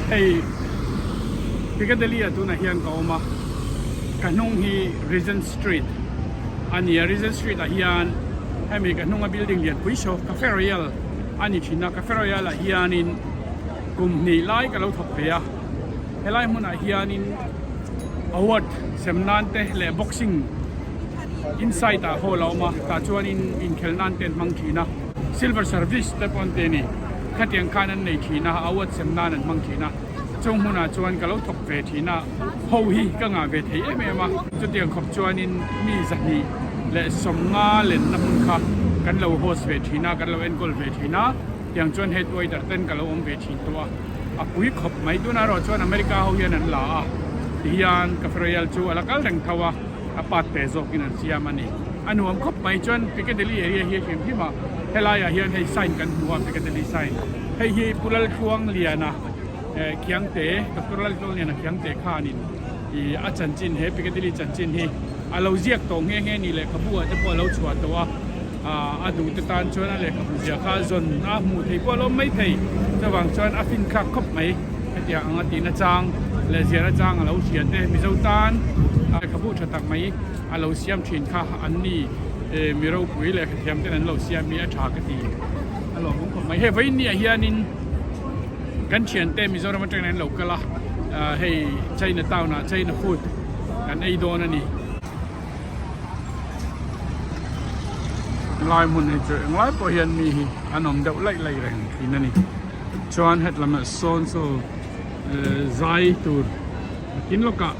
Hei Piccadilly ah tunah hian ka awm a, ka hnung hi Regent Street a ni a, Regent Street ah hian hemi ka hnunga building lian pui saw Cafe Royal a ni thin a, Cafe Royal ah hianin kum hnih lai ka lo thawk ve a, helai hmunah hianin award sem nan te leh boxing inside ah hall a awm a, tah chuanin inkhelh nan te an hmang thin a, silver service te pawh an ti a ni. Khatiang khan an nei thin a, award sem nan an hmang thin a, chung hmunah chuan ka lo thawk ve thin a, ho hi ka ngah ve thei em em a, chutiang khawp chuanin mi zahnih leh sawmnga lenna hmun kha kan lo host ve thin a, kan lo enkawl ve thin a, tiang chuan head waiter ten ka lo awm ve thin tawh a, a pui khawp mai. Tunah erawh chuan America ho hian an la a, tihian Cafe Royale chu a la kal reng tho a. a part te zawkin an siam a ni. A nuam khawp mai chuan Piccadilly area hi a hrim hrim a, helaiah hian hei sign kan hmu a Piccadilly sign. Hei hi Pu Laltluangliana eh Khiangte, Doctor Laltluangliana Khiangte khanin ih a chanchin he Piccadilly chanchin hi a lo ziak tawh nghe nghe ni lehkhabu ah te pawh a lo chhuah tawh a, ah a duh te tan chuan a lehkhabu zia kha zawn a hmuh theih pawh a lo awm mai thei. Chuvang chuan a finthlak khawp mai. Hetiang anga tihna chang leh ziahna chang a lo hria te Mizo tan lehkhabu tha tak mai a lo siam thin kha an ni mi ropui lehkhathiam ten an lo siam hi a tha ka ti a lawmawm khawp mai. Hei vawiin ni ah hianin kan thiante Mizoram atangin an lo kal a hei China town ah China food kan ei dawn a ni. Helai hmun hi chu englai pawh hian mi hi an awm deuh laih laih reng thin a ni. Chuan hetlam ah sawn saw zai tur a kin lawkah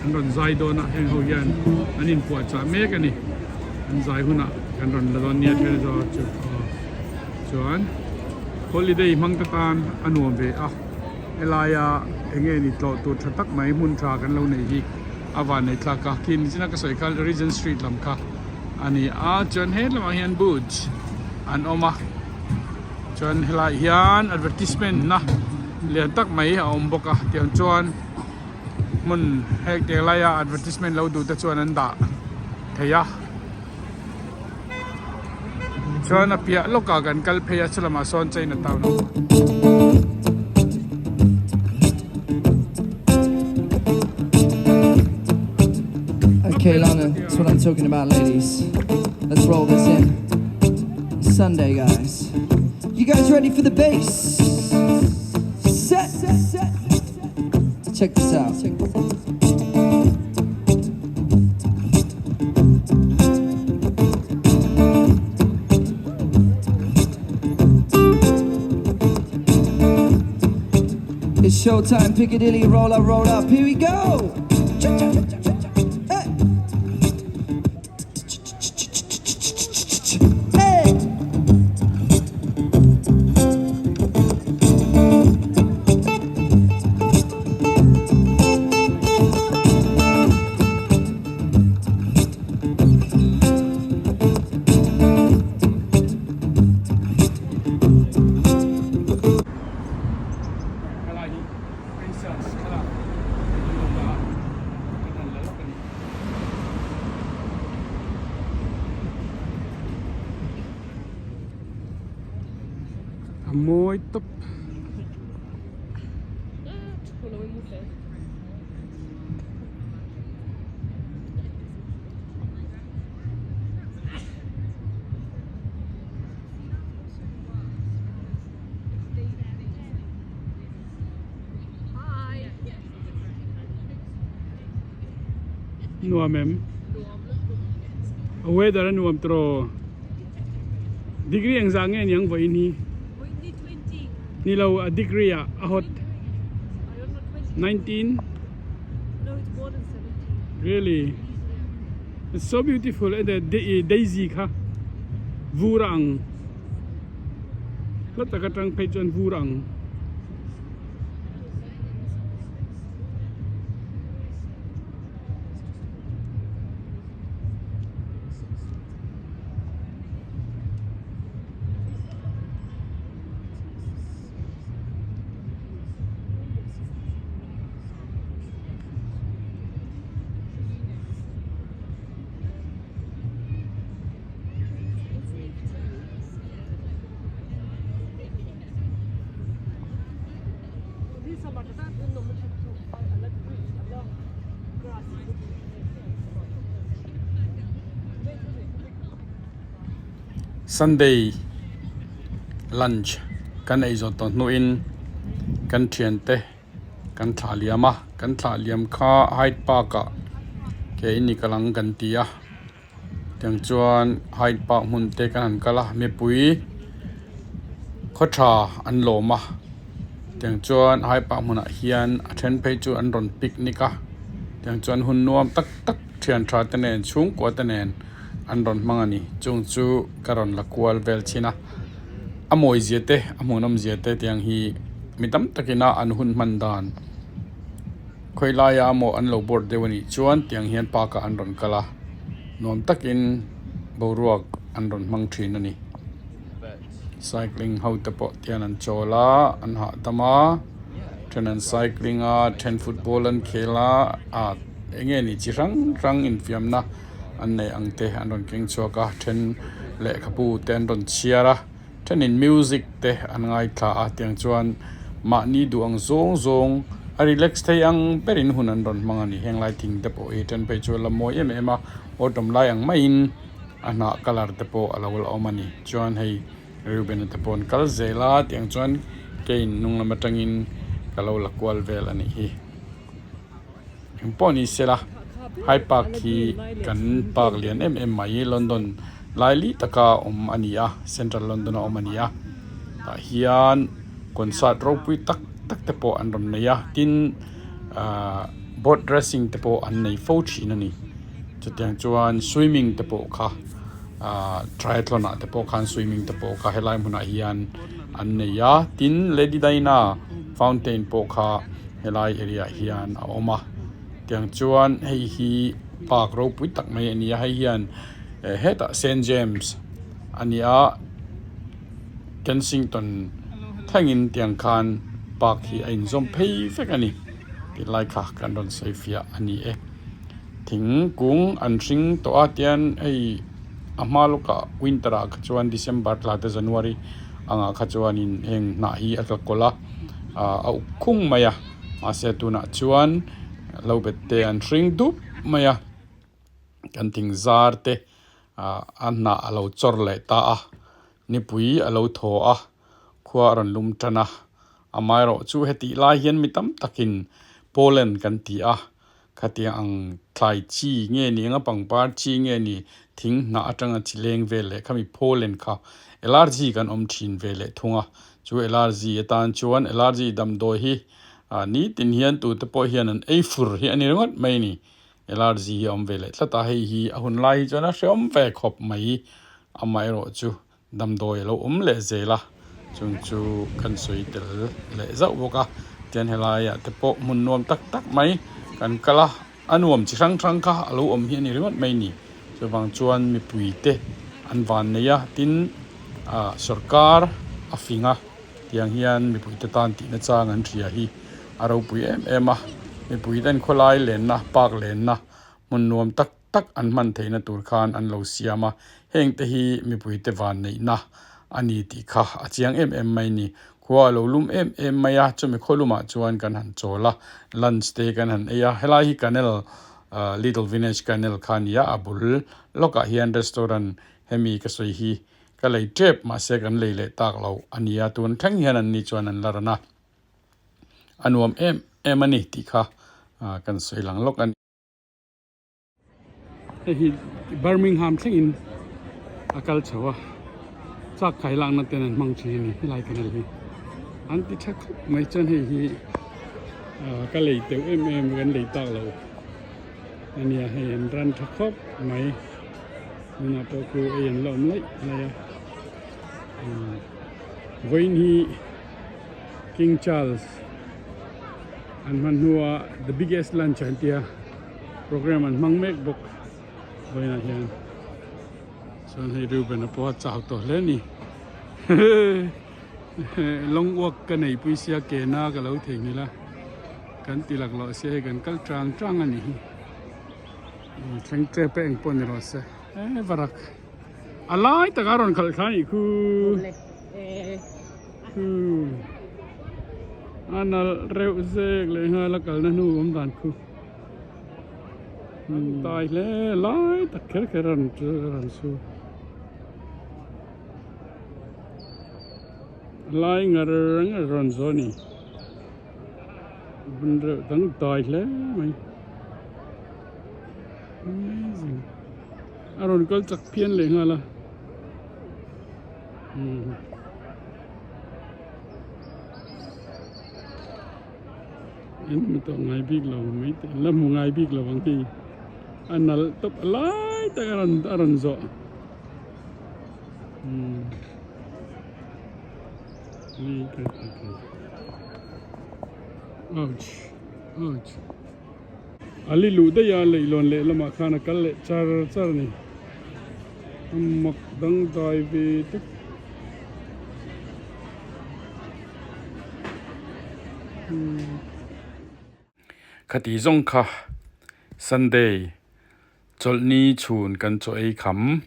an rawn zai dawn a heng ho hian an inpuahchah mek a ni an zai hunah kan rawn la dawn nia then zawk chu aw chuan holiday hmang te tan a nuam ve a helaia eng nge ni tlawh tur tha tak mai hmun tha kan lo nei hi a van nei thlak a khi nichina ka sawi kha Regent Street lam kha a ni a chuan helamah hian booths an awm a. Chuan helaiah hian advertisement na lian tak mai a awm bawk a tiang chuan hmun heng tiang laia advertisement lo duh te chuan an dah thei a chuan a piah lawkah kan kal phei a chulamah sawn china town a awm. Okay Lana, that's what I'm talking about ladies. Let's roll this in. Sunday guys. You guys ready for the bass? Set. Check this out. It's showtime, Piccadilly, roll up, roll up. Here we go. Hey. Helai hi princess thlalak kan han la lawk a ni. A mawi tawp. Nuam em? A weather a nuam tawh. Degree engzah nge niang vawiin hi? Ni lo a degree ah a hot. 19 Really? It's so beautiful and the daisy kha vur a ang. Hla tak atang phei chuan vur a ang. Sunday lunch kan ei zawh tawh hnuin kan thiante kan thlah liam a kan thlah liam kha Hyde Park ah ke in i kal ang kan ti a tiang chuan Hyde Park hmun te kan han kal a mipui khaw tha an lawm a tiang chuan Hyde Park hmunah hian a then phei chu an rawn picnic a tiang chuan hun nuam tak tak thian tha te nen chhungkua te nen. an rawn hmang a ni chung chu ka rawn la kual vel thin a a mawi zia te a hmuhnawm zia te tiang hi mi tam takin a an hun hman dan khawi laia maw an lo board deuh a nih chuan tiang hian park ah an rawn kal a nuam takin boruak an rawn hmang thin a ni cycling ho te pawh tian an chawl a an hahdam a then an cycling a then football an khel a ah eng nge ni chi hrang hrang infiamna. an nei ang te an rawn keng chhuak a then lehkhabu te an rawn chhiar a thenin music te an ngaithla a tiang chuan mahni duh ang zawng zawng a relax thei ang berin hun an rawn hmang a ni heng lai thing te pawh hi then phei chu a la mawi em em a autumn lai ang maiin a hnah colour te pawh a lo la awm a ni chuan hei Reuben-a te pawh an kal zel a tiang chuan keiin hnung lam atangin ka lo la kual vel a nih hi. Engpawh ni sela Hyde Park hi kan park lian em em mai London laili taka awm a ni a Central London a awm a ni a tah hian concert ropui tak tak te pawh an rawn nei a tin ahh boat racing te pawh an nei fo thin a ni chutiang chuan swimming te pawh kha ahh triathlon ah te pawh khan swimming te pawh kha helai hmunah hian an nei a tin Lady Diana fountain pawh kha. Helai area ah hian a awm a tiang chuan hei hi park ropui tak mai a ni a hei hian hetah Saint James a ni a Kensington thlengin tiang khan park hi a inzawm phei vek a ni tilai kha kan rawn sawi fiah a ni e thingkung an hring tawh a tian hei a hma lawkah winter ah kha chuan December thla te January angah kha chuanin heng hnah hi a tla kawlh a. ah a uk khung mai a mahse tunah chuan lo bet te an hring dup mai a kan thing zar te ah a hnah a lo chawr leh ta a nipui a lo thaw a khua a rawn lum tan a amaherawh chu hetih lai hian mi tam takin Poland kan ti a. Khatiang ang thlai chi nge ni anga pangpar chi nge ni thing hnah atanga chi leng vel leh khami pollen kha allergy kan awm thin ve leh thung a, chu allergy atan chuan allergy damdawi hi ah nitin hian tute pawh hian an ei fur hi a ni ringawt mai a ni allergy hi a awm ve leh tlat a hei hi a hun lai hi chuan a hreawm ve khawp mai amaherawh chu Damdawi a lo awm leh zel a, chung chu kan sawi tel leh zauh bawk a, tian helaiah te pawh hmun nuam tak tak mai kan kal a, a nuam chi hrang hrang kha a lo awm hi a ni ringawt mai ni, chuvang chuan mipui te an van nei a, tin ah sawrkar a fing a, tiang hian mipui te tan tihna chang an hria hi a ropui em em a, mipui ten khawlai lenna park lenna hmun nuam tak. tak an hman theihna tur khan an lo siam a, heng te hi mipuite van neihna a ni tih kha a chiang em em mai ni. Khua a lo lum em em mai a, chumi khaw lumah chuan kan han chawl a, lunch te kan han ei a, helai hi Canal Little Village Canal kha a ni a, a bul lawkah hian restaurant hemi ka sawi hi ka lei tep mahse kan lei leh tak lo a ni a, tun thleng hian an ni chuan an la ran a, a nuam em em a ni tih kha kan sawi lang lawk a ni. Hei hi Birmingham thlengin a kal chho a chak khai lakna ten an hmang thin a ni helai canal hi an ti tha khawp mai chuan hei hi ah ka lei teuh em em kan lei tak lo a nia hei an ran tha khawp mai tunah pawh khu ei an la awm laih laih a vawiin hi King Charles an hman hnua the biggest lunch an tia. Program an hmang mek bawk vawiinah hian chuan hei Reuben a pawh a chau tawh hle a ni long walk ka nei pui sia ke na ka lo theihnghilh a kan ti lak loh sia hei kan kal tang tang a nih hi thleng tep e eng pawh ni rawh se e varak a lai taka rawn khalh thla a nih khu. A nalh reuh zek leh nghal a kalna hnu awm dan khu. Tai hle lai tak kher kher a rawn su. Lai ngar ngar rawn zawh a ni. Bun reuh dang tai hle mai. Amazing. A rawn kal chak phian leh nghal a. Hmm. En hmu tawh ngai bik lo mai teh la hmu ngai bik lo ang hei. A nalh tawp a lai tak a rawn a rawn zawh. Hmm. Ouch. Ouch. Ali luh daih a leihlawn lehlamah khan a kal leh char char a ni. A mak dangdai ve tak. Khati zawng kha Sunday chawlhni chhun kan chaw ei kham.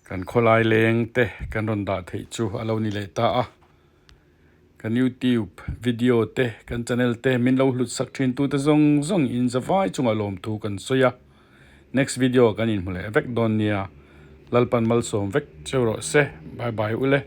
Kan khawlai leng te kan rawn dah theih chu a lo ni leh ta a. Kan YouTube video te, kan channel te min lo hlut sak thin tute zawng zawng in zavai chungah lawmthu kan sawi a. Next video kan inhmu leh vek dawn nia. Lalpan malsawm vek cheu rawh se. Bye bye ule.